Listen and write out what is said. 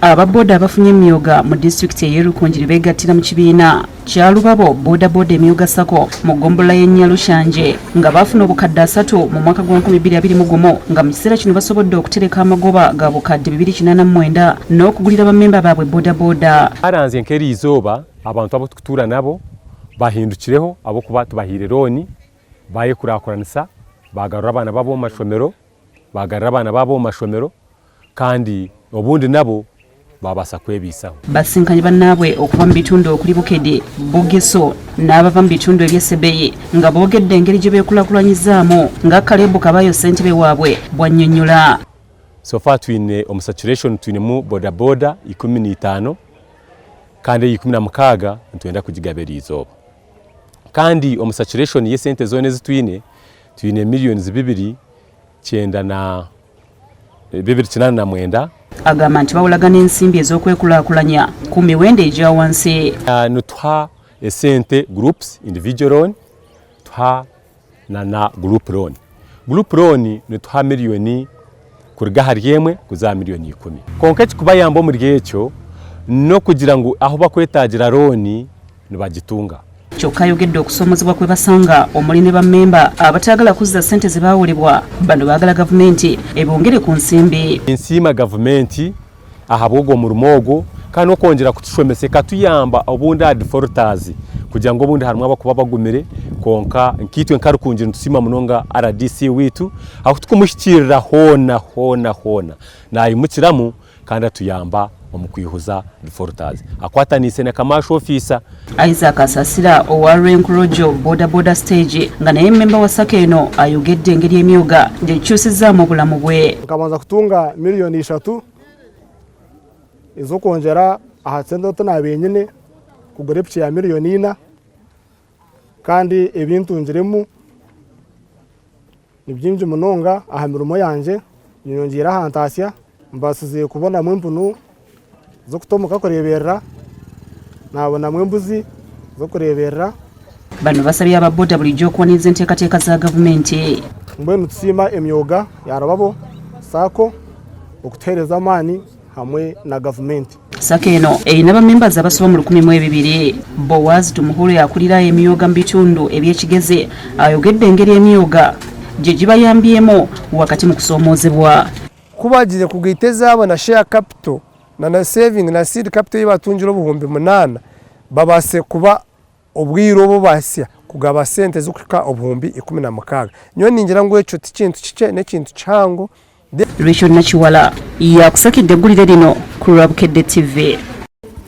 Aba boda abafunye emyoga mu disitulikiti ey'e Rukungiri beegattira mu kibiina kya Lubabo Boda Boda Emyoga Sacco mu ggombolola y'e Nyarushanje nga baafuna obukadde 30 mu mwaka gwa 2021 nga mu kiseera kino basobodde okutereka amagoba ga bukadde 289 n'okugulira bammemba baabwe boda boda. Haranzye nk'eri izooba abantu abu tukutuura nabo bahindukireho ahabw'okuba tubahaire looni baayekurakuranisa baagarura abaana baabo omu mashomero, baagarura abaana baabo omu mashomero kandi obundi nabo baabaasa kwebaisaho. Basisinkanye bannaabwe okuva mu bitundu okuli Bukedi, Bugisu n'abava mu bitundu eby'e Sebei nga boogedde engeri gye beekulakulanyizaamu nga Caleb Kabayo ssentebe waabwe bw'annyonnyola. So far twine omu saturation twinemu bodaboda 15 kandi eya 16 nitwenda kugigaba eriizooba. Kandi omu saturation y'esente zoona ezi twine, twine millions bibiri kyenda na 289. Agamba nti bawolagana ensimbi ez'okwekulaakulanya ku miwendo egya wansi. Nituha esente groups, individual loan, tuha na na group loan. Group loan nituha million kuruga ahari emwe kuza aha million 10. Kwonka ekikubayamba omuri ekyo n'okugira ngu ahu bakwetaagira loan nibagitunga. Kyokka ayogedde okusoomozebwa kwe basanga omuli ne bammemba abataagala kuzza ssente ze baawolebwa. Bano baagala gavumenti ebongere ku nsimbi. Ninsiima gavumenti ahabw'ogwo murimo ogwo kandi n'okwongyera kutushomesa ekatuyamba obundi aha defaulters kugira ngu obundi harimu abakuba bagumire kwonka nkaitwe nka Rukungiri nitusiima munonga rdc waitu ahabw'okutumuhikiirira hoona hoona hoona nayimukiramu kandi atuyamba omu kwihuza defaulters akwataniise na commercial officer. Isaac Asasira owa Rwenkurojo Boda Boda Stage nga naye mmemba wa sacco eno ayogedde engeri emyoga gyegikyusizzaamu obulamu bwe. Nkabanza kutunga miriyoni ishatu ez'okwongyera aha sente ezi naabaire nyine kugura epiki ya miriyoni ina kandi ebi ntungiremu Ni bingi munonga aha mirimo yangye, nyeyongyeire aha ntaasya, mbaasize kubonamu empunu z'okuta omuka kureeberera, naabonamu embuzi z'okureeberera. Bano basabye aba boda bulijjo okuwaniriza enteekateeka za gavumenti. Mbwenu nitusiima emyoga ya Rubabo Sacco okutuheereza amaani hamwe na gavumenti. Sacco eno erina bamembazi abasoba mu 1002. Boaz Tumuhurwe akulira emyoga mu bitundu eby'e Kigezi ayogedde engeri emyoga gye gibayambyemu wakati mu kusoomoozebwa. Ku bagiire kugaita ezaabo na share capital na na saving na seed capital ei batungire 8000 babaase kuba obwire obu bahitsya kugaba sente zirikuhika 16,000. Nyowe ningira ngu ekyo ti kintu kikye n'ekintu kihango. Rachel Nakiwala yakusakidde eggulire lino ku lwa Bukedde TV.